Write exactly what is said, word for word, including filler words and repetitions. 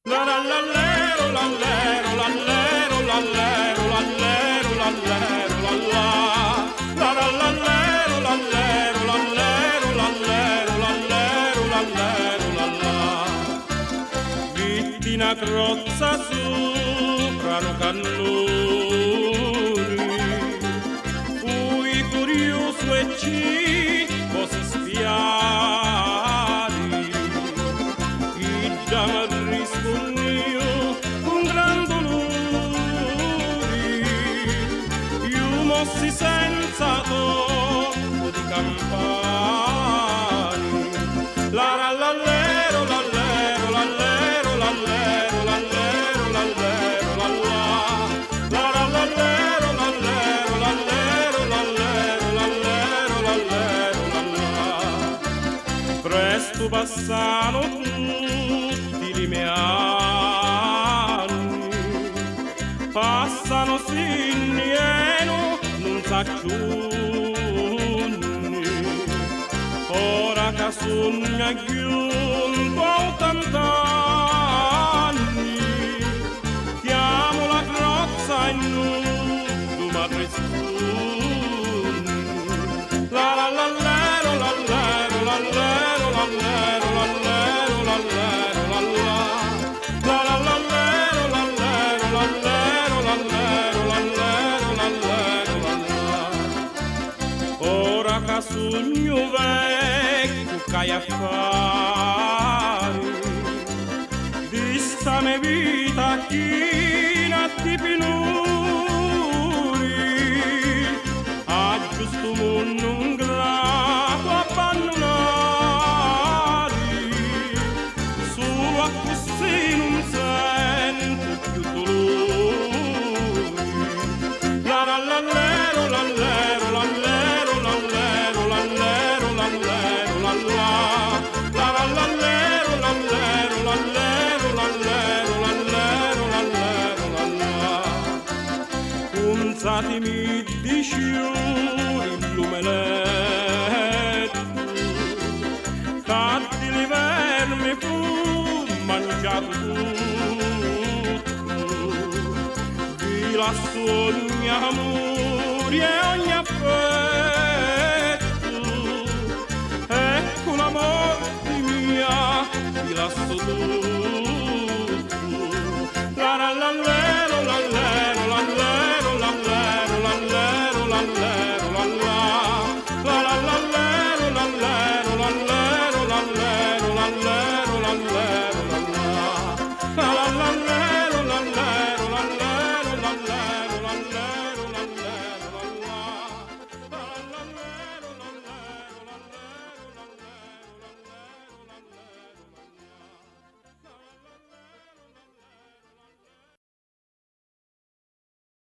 La la lallero lallero lallero lallero lallero lallero lalla. La la lallero lallero lallero lallero lallero lallero lalla. Vitti na crozza supra nu cannuni, fui curiusu e ci vosi spiari. Idda mi rispunniu cu gran duluri, iu mossi senza topu di campani. La la lallero lallero lallero lallero lallero lallero lalla. La la lallero lallero lallero lallero lallero lallero lalla. Prestu passanu tutti li me anni, passanu sinni e nu-, nun sacciu unni. Ora ca sugnu agghiuntu a ottant'anni, chiamu la crozza e nuddu m'arrispunni. La la lallero lallero lallero lallero lallero lallero lalla. La la lallero lallero lallero lallero lallero lallero lalla. Ora ca sugnu vecchiu c'haiu a fari di sta me vita china di pinuri? Agghiu stu munnu ngratu abbannunari, sulu accussì nun sentu cchiù duluri. La la lallero lallero lallero lallero lallero lallero lalla. La la lallero lallero lallero lallero lallero lallero lalla. Cunzatimi di ciuri lu me lettu, ca di li vermi fu mangiatu tuttu. Vi lassu ogni amuri e ogni affettu, e cu la morti mia vi lassu tuttu.